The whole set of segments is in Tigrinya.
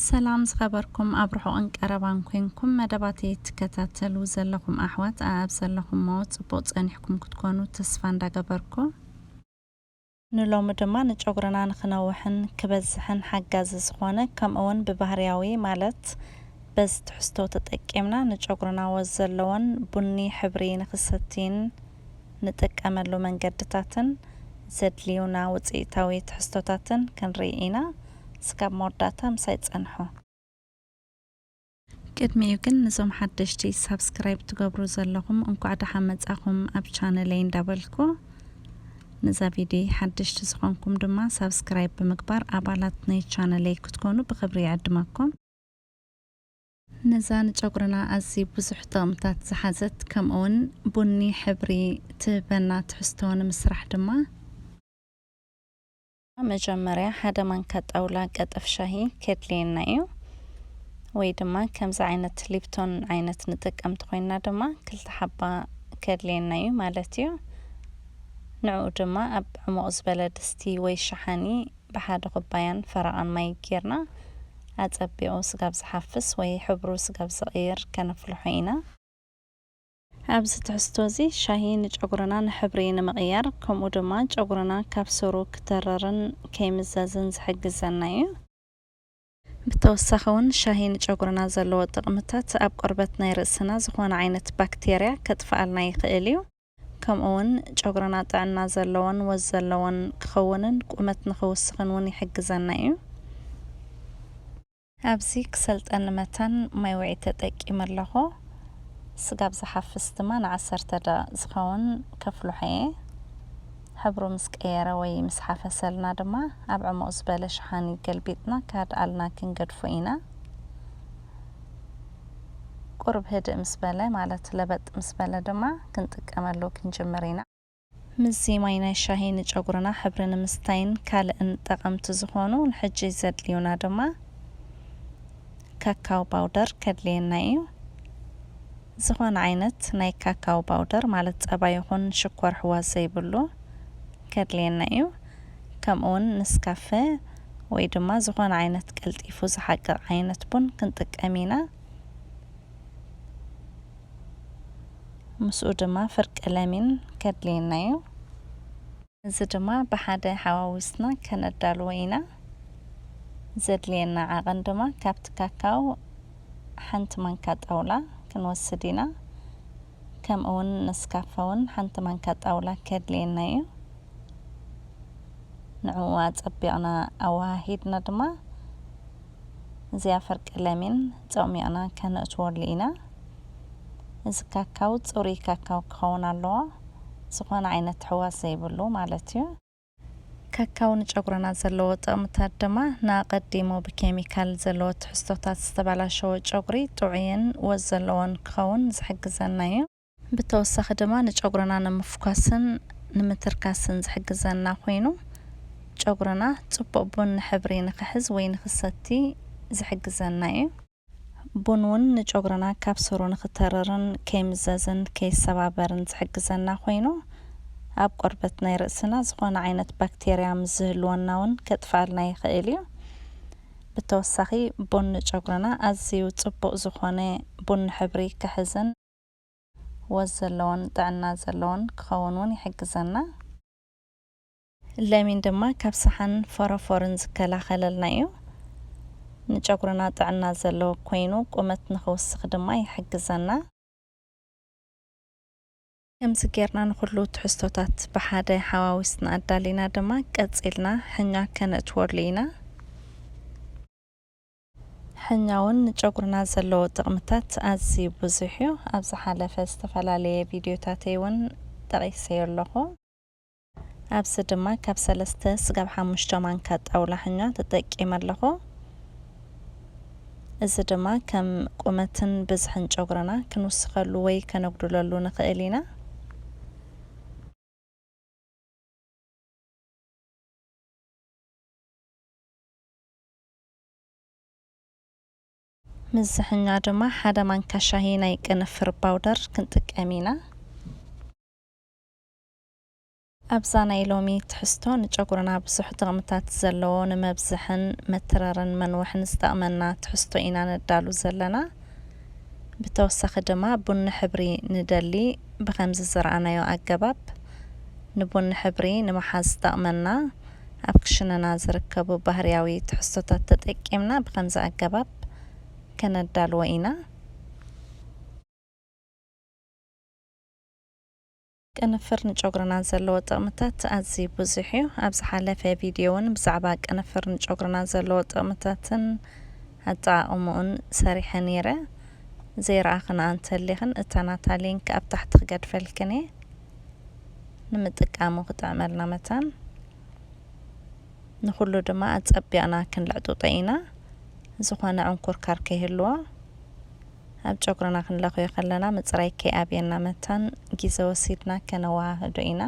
ሰላም ዝኸበርኩም ኣብ ርሑቕን ቀረባን ኮንኩም መደባተይ ትከታተሉ ዘለኹም ኣሕዋት፣ ኣኣብ ዘለኹሞ ጽቡቕ ጸኒሕኩም ክትኮኑ ተስፋ እንዳገበርኩ፣ ንሎሚ ድማ ንጨጉርና ንኽነውሕን ክበዝሕን ሓጋዚ ዝኾነ፣ ከምኡውን ብባህርያዊ ማለት በዚ ትሕዝቶ ተጠቂምና ንጨጉርና ወዝ ዘለዎን ቡኒ ሕብሪ ንኽሰትይን ንጥቀመሉ መንገድታትን ዘድልዩና ውጽኢታዊ ትሕዝቶታትን ክንርኢ ኢና። እስካብ መወዳእታ ምሳይ ጸንሑ። ቅድሚኡ ግን፣ ነዞም ሓደሽቲ ሳብስክራይብ ትገብሩ ዘለኹም፣ እንኳዕ ደሓን መጻኹም ኣብ ቻነለይ እንዳበልኩ፣ ነዛ ቪድዮ ሓደሽቲ ዝኾንኩም ድማ ሳብስክራይብ ብምግባር ኣባላት ናይ ቻነለይ ክትኮኑ ብኽብሪ ይዕድመኩም። ነዛ ንጨጉርና ኣዝዩ ብዙሕ ጥቕምታት ዝሓዘት፣ ከምኡውን ቡኒ ሕብሪ ትህበና ትሕዝቶ ንምስራሕ ድማ፣ መጀመርያ ሓደ ማንካ ጣውላ ቀጠፍ ሻሂ ከድልየና እዩ። ወይ ድማ ከምዚ ዓይነት ሊፕቶን ዓይነት ንጥቀም ተኾይንና ድማ ክልተ ሓባ ከድልየና እዩ ማለት እዩ። ንዕኡ ድማ ኣብ ዕሙቕ ዝበለ ድስቲ ወይ ሸሓኒ ብሓደ ኩባያን ፈረቓን ማይ ጌርና፣ ኣጸቢቑ ስጋብ ዝሓፍስ ወይ ሕብሩ ስጋብ ዝቕይር ከነፍልሖ ኢና። ኣብዚ ትሕዝቶ እዚ፣ ሻሂ ንጨጉርና ንሕብሪ ንምቕያር፣ ከምኡ ድማ ጨጉርና ካብ ስሩ ክተረርን ከይምዘዝን ዝሕግዘና እዩ። ብተወሳኺ እውን፣ ሻሂ ንጨጉርና ዘለዎ ጥቕምታት ኣብ ቆርበት ናይ ርእስና ዝኾነ ዓይነት ባክቴርያ ከጥፍኣልና ይኽእል እዩ። ከምኡ እውን፣ ጨጉርና ጥዕና ዘለዎን ወዝ ዘለዎን ክኸውንን ቁመት ንኽውስኽን እውን ይሕግዘና እዩ። ኣብዚ ክሰልጠኒ መታን ማይ ውዒ ተጠቂመ ኣለኹ። ስጋብ ዝሓፍስ ድማ ንዓሰርተ ደቂቕ ዝኸውን ከፍልሖ እየ። ሕብሩ ምስ ቀየረ ወይ ምስ ሓፈሰልና ድማ፣ ኣብ ዕሙቕ ዝበለ ሸሓኒ ገልቢጥና ከሃድኣልና ክንገድፎ ኢና። ቁሩብ ህድእ ምስ በለ፣ ማለት ለበጥ ምስ በለ ድማ ክንጥቀመሉ ክንጅምር ኢና። ምስዚ ማይ ናይ ሻሂ ንጨጉርና ሕብሪ ንምስታይን ካልእን ጠቐምቲ ዝኾኑ፣ ንሕጂ ዘድልዩና ድማ ካካው ፓውደር ከድልየና እዩ። ዝኾነ ዓይነት ናይ ካካው ፓውደር፣ ማለት ጸባ ይኹን ሽኮር ሕዋስ ዘይብሉ፣ ከድልየና እዩ። ከምኡውን ንስካፈ ወይ ድማ ዝኾነ ዓይነት ቀልጢፉ ዝሓቅቕ ዓይነት ቡን ክንጥቀም ኢና። ምስኡ ድማ ፍርቂ ለሚን ከድልየና እዩ። እዚ ድማ ብሓደ ሓዋዊስና ከነዳልዎ ኢና። ዘድልየና ዓቐን ድማ ካብቲ ካካው ሓንቲ ማንካ ጣውላ ክንወስድ ኢና። ከምኡ እውን ነስካፈ እውን ሓንቲ ማንካ ጣውላ ከድልየና እዩ። ንዕኡ ኣጸቢቕና ኣወሃሂድና ድማ እዚኣ ፍርቂ ለሚን ጸሚቕና ከነእትወሉ ኢና። እዚ ካካው ጽሩይ ካካው ክኸውን ኣለዎ፣ ዝኾነ ዓይነት ሕዋስ ዘይብሉ ማለት እዩ። ካካው ንጨጉርና ዘለዎ ጥቕምታት ድማ፣ ንኣቐዲሙ ብኬሚካል ዘለዎ ትሕዝቶታት ዝተበላሸወ ጨጉሪ ጥዑይን ወዝ ዘለዎን ክኸውን ዝሕግዘና እዩ። ብተወሳኺ ድማ ንጨጉርና ንምፍኳስን ንምትርካስን ዝሕግዘና ኮይኑ፣ ጨጉርና ጽቡቕ ቡኒ ሕብሪ ንኽሕዝ ወይ ንኽሰቲ ዝሕግዘና እዩ። ቡን እውን ንጨጉርና ካብ ስሩ ንኽተርርን ከይምዘዝን ከይሰባበርን ዝሕግዘና ኮይኑ፣ ኣብ ቆርበት ናይ ርእስና ዝኾነ ዓይነት ባክቴርያ ምስ ዝህልወና እውን ከጥፍኣልና ይኽእል እዩ። ብተወሳኺ፣ ቡን ንጨጉርና ኣዝዩ ጽቡቕ ዝኾነ ቡኒ ሕብሪ ክሕዝን ወዝ ዘለዎን ጥዕና ዘለዎን ክኸውን እውን ይሕግዘና። ለሚን ድማ ካብ ሰሓን ፎረፎርን ዝከላኸለልና እዩ። ንጨጉርና ጥዕና ዘለዎ ኮይኑ፣ ቁመት ንኽውስኽ ድማ ይሕግዘና። ከምዚ ጌርና ንኹሉ ትሕዝቶታት ብሓደ ሓዋዊስና ኣዳሊና ድማ፣ ቀጺልና ሕኛ ከነእትወሉ ኢና። ሕኛ እውን ንጨጉርና ዘለዎ ጥቕምታት ኣዝዩ ብዙሕ እዩ። ኣብ ዝሓለፈ ዝተፈላለየ ቪድዮታተይ እውን ጠቒሰዮ ኣለኹ። ኣብዚ ድማ ካብ ሰለስተ ስጋብ ሓሙሽተ ማንካ ጣውላ ሕኛ ተጠቂመ ኣለኹ። እዚ ድማ ከም ቁመትን ብዝሕን ጨጉርና ክንውስኸሉ ወይ ከነጉድለሉ ንኽእል ኢና። ምስዚ ሕኛ ድማ ሓደ ማንካ ሻሂ ናይ ቅንፍር ፓውደር ክንጥቀም ኢና። ኣብዛ ናይ ሎሚ ትሕዝቶ ንጨጉርና ብዙሕ ጥቕምታት ዘለዎ ንመብዝሕን መትረርን መንውሕን ዝጠቕመና ትሕዝቶ ኢና ነዳሉ ዘለና። ብተወሳኺ ድማ ቡኒ ሕብሪ ንደሊ ብኸምዚ ዝረኣናዮ ኣገባብ ንቡኒ ሕብሪ ንምሓዝ ዝጠቕመና ኣብ ክሽነና ዝርከቡ ባህርያዊ ትሕዝቶታት ተጠቂምና ብኸምዚ ኣገባብ ከነዳልዎ ኢና። ቅንፍር ንጨጉርና ዘለዎ ጥቕምታት ኣዝዩ ብዙሕ እዩ። ኣብ ዝሓለፈ ቪድዮ እውን ብዛዕባ ቅንፍር ንጨጉርና ዘለዎ ጥቕምታትን ኣጠቓቕምኡን ሰሪሐ ነይረ። ዘይረኣኽንኣ እንተሊኽን እታ ናታ ሊንክ ኣብ ታሕቲ ክገድፈልክን እየ። ንምጥቃሙ ክጥዕመልና መታን ንኹሉ ድማ ኣጸቢቕና ክንልዕጥጦ ኢና። ዝኾነ ዕንኩርካር ከይህልዎ ኣብ ጨጉርና ክንለኽዮ ከለና ምጽራይ ከይኣብየና መታን ግዜ ወሲድና ከነወሃህዶ ኢና።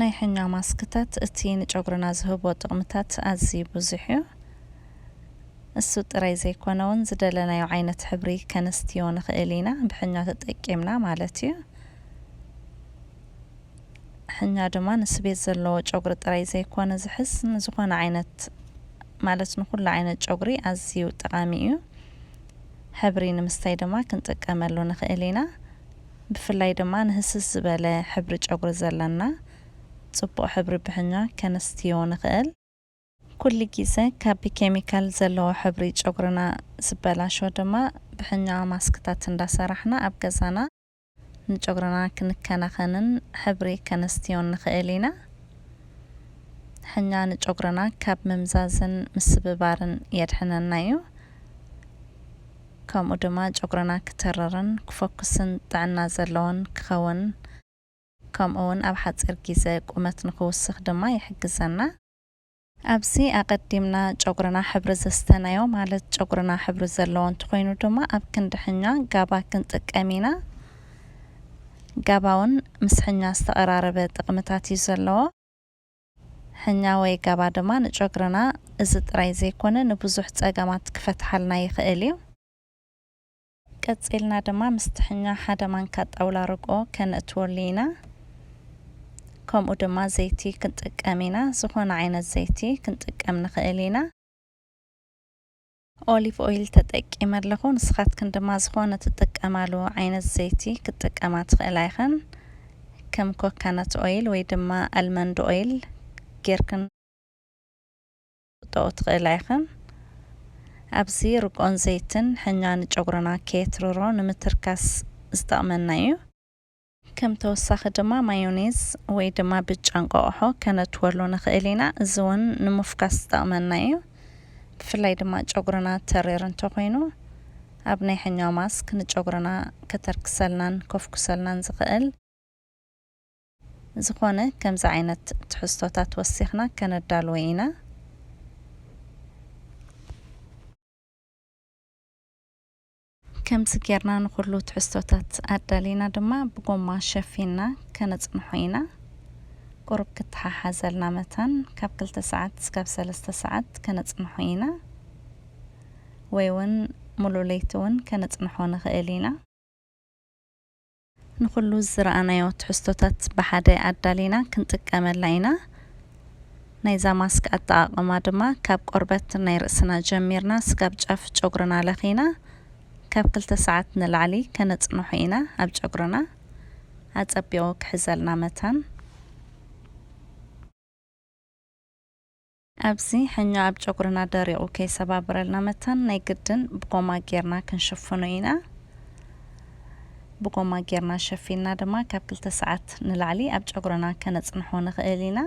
ናይ ሕኛ ማስክታት እቲ ንጨጉርና ዝህቦ ጥቕምታት ኣዝዩ ብዙሕ እዩ። እሱ ጥራይ ዘይኮነ እውን ዝደለናዮ ዓይነት ሕብሪ ከነስትዮ ንኽእል ኢና፣ ብሕኛ ተጠቂምና ማለት እዩ። ሕኛ ድማ ንስቤት ዘለዎ ጨጉሪ ጥራይ ዘይኮነ ዝሕዝ ንዝኾነ ዓይነት ማለት ንኹሉ ዓይነት ጨጉሪ ኣዝዩ ጠቓሚ እዩ። ሕብሪ ንምስታይ ድማ ክንጥቀመሉ ንኽእል ኢና። ብፍላይ ድማ ንህስስ ዝበለ ሕብሪ ጨጉሪ ዘለና ጽቡቕ ሕብሪ ብሕኛ ከነስትዮ ንኽእል። ኩሉ ግዜ ካብ ብኬሚካል ዘለዎ ሕብሪ ጨጉርና ዝበላሾ ድማ ብሕኛ ማስክታት እንዳሰራሕና ኣብ ገዛና ንጨጉርና ክንከናኸንን ሕብሪ ከነስትዮን ንኽእል ኢና። ሕኛ ንጨጉርና ካብ ምምዛዝን ምስብባርን የድሕነና እዩ። ከምኡ ድማ ጨጉርና ክተርርን ክፈኩስን ጥዕና ዘለዎን ክኸውን፣ ከምኡ እውን ኣብ ሓፂር ግዜ ቁመት ንክውስኽ ድማ ይሕግዘና። ኣብዚ ኣቐዲምና ጨጉርና ሕብሪ ዘስተናዮ ማለት ጨጉርና ሕብሪ ዘለዎ እንተኾይኑ ድማ ኣብ ክንዲ ሕኛ ጋባ ክንጥቀም ኢና። ጋባ እውን ምስ ሕኛ ዝተቐራረበ ጥቕምታት እዩ ዘለዎ። ሕኛ ወይ ጋባ ድማ ንጨጉርና እዚ ጥራይ ዘይኮነ ንብዙሕ ጸገማት ክፈትሓልና ይኽእል እዩ። ቀጺልና ድማ ምስቲ ሕኛ ሓደ ማንካ ጣውላ ርግኦ ከነእትወሉ ኢና። ከምኡ ድማ ዘይቲ ክንጥቀም ኢና። ዝኾነ ዓይነት ዘይቲ ክንጥቀም ንኽእል ኢና። ኦሊቭ ኦይል ተጠቂመ ኣለኹ። ንስኻትክን ድማ ዝኾነ ትጥቀማሉ ዓይነት ዘይቲ ክትጥቀማ ትኽእላ ኢኽን። ከም ኮካናት ኦይል ወይ ድማ ኣልመንድ ኦይል ጌርክን ክትጠቕምኦ ትኽእላ ኢኽን። ኣብዚ ርግኦን ዘይትን ሕኛ ንጨጉርና ከየትርሮ ንምትርካስ ዝጠቕመና እዩ። ከም ተወሳኺ ድማ ማዮኔዝ ወይ ድማ ብጫ እንቋቑሖ ከነእትወሉ ንኽእል ኢና። እዚ እውን ንምፍካስ ዝጠቕመና እዩ። ብፍላይ ድማ ጨጉርና ተሪር እንተኾይኑ ኣብ ናይ ሕኛ ማስክ ንጨጉርና ከተርክሰልናን ከፍኩሰልናን ዝኽእል ዝኾነ ከምዚ ዓይነት ትሕዝቶታት ወሲኽና ከነዳልዎ ኢና። ከምዚ ጌርና ንኹሉ ትሕዝቶታት ኣዳሊና ድማ ብጎማ ሸፊንና ከነጽንሖ ኢና። ቁሩብ ክተሓሓዘልና መታን ካብ ክልተ ሰዓት እስካብ ሰለስተ ሰዓት ከነጽንሖ ኢና። ወይ እውን ሙሉ ለይቲ እውን ከነጽንሖ ንኽእል ኢና። ንኹሉ ዝረኣናዮ ትሕዝቶታት ብሓደ ኣዳሊና ክንጥቀመላ ኢና። ናይዛ ማስክ ኣጠቓቕማ ድማ ካብ ቆርበት ናይ ርእስና ጀሚርና ስጋብ ጫፍ ጨጉርና ለኺና ካብ ክልተ ሰዓት ንላዕሊ ከነጽንሖ ኢና። ኣብ ጨጉርና ኣጸቢቑ ክሕዘልና መታን ኣብዚ ሕኛ ኣብ ጨጉርና ደሪቑ ከይሰባብረልና መታን ናይ ግድን ብጎማ ጌርና ክንሽፍኖ ኢና። ብጎማ ጌርና ሸፊንና ድማ ካብ ክልተ ሰዓት ንላዕሊ ኣብ ጨጉርና ከነጽንሖ ንኽእል ኢና።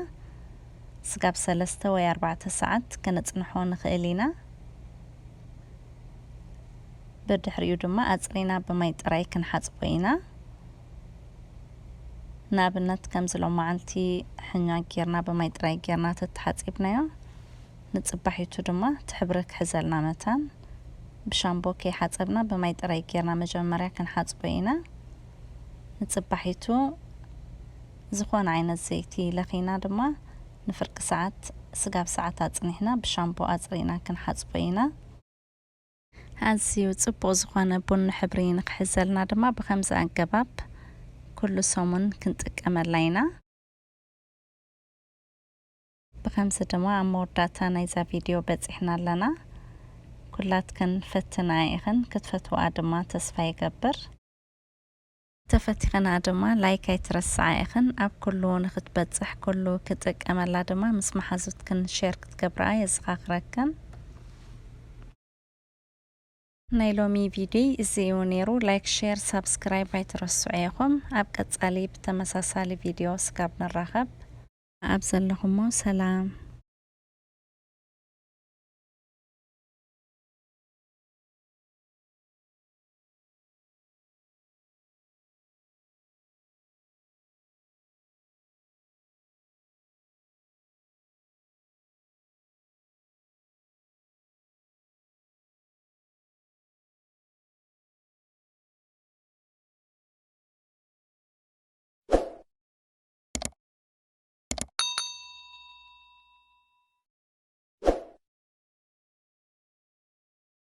ስጋብ ሰለስተ ወይ ኣርባዕተ ሰዓት ከነጽንሖ ንኽእል ኢና። ብድሕሪኡ ድማ ኣጽሪና ብማይ ጥራይ ክንሓጽቦ ኢና። ንኣብነት ከምዚ ሎማዓንቲ ሕኛ ጌርና ብማይ ጥራይ ጌርና ተተሓጺብናዮ፣ ንጽባሒቱ ድማ እቲ ሕብሪ ክሕዘልና መታን ብሻምቦ ከይሓጸብና ብማይ ጥራይ ጌርና መጀመርያ ክንሓጽቦ ኢና። ንጽባሒቱ ዝኾነ ዓይነት ዘይቲ ለኺና ድማ ንፍርቂ ሰዓት ስጋብ ሰዓት ኣጽኒሕና ብሻምቦ ኣጽሪና ክንሓጽቦ ኢና። ኣዝዩ ጽቡቕ ዝኾነ ቡኒ ሕብሪ ንኽሕዘልና ድማ ብኸምዚ ኣገባብ ኩሉ ሰሙን ክንጥቀመላ ኢና። ብኸምዚ ድማ ኣብ መወዳእታ ናይዛ ቪድዮ በጺሕና ኣለና። ኩላትክን ፈትንኣ ኢኽን፣ ክትፈትውኣ ድማ ተስፋ ይገብር። ተፈቲኽንኣ ድማ ላይክ ኣይትረስዓ ኢኽን። ኣብ ኩሉ ንኽትበጽሕ፣ ኩሉ ክጥቀመላ ድማ ምስ መሓዙትክን ሼር ክትገብርኣ የዘኻኽረክን። ናይ ሎሚ ቪድዮ እዚ እዩ ነይሩ። ላይክ፣ ሼር፣ ሳብስክራይብ ኣይትረስዑ ኢኹም። ኣብ ቀጻሊ ብተመሳሳሊ ቪድዮ ስጋብ ንራኸብ፣ ኣብ ዘለኹሞ ሰላም።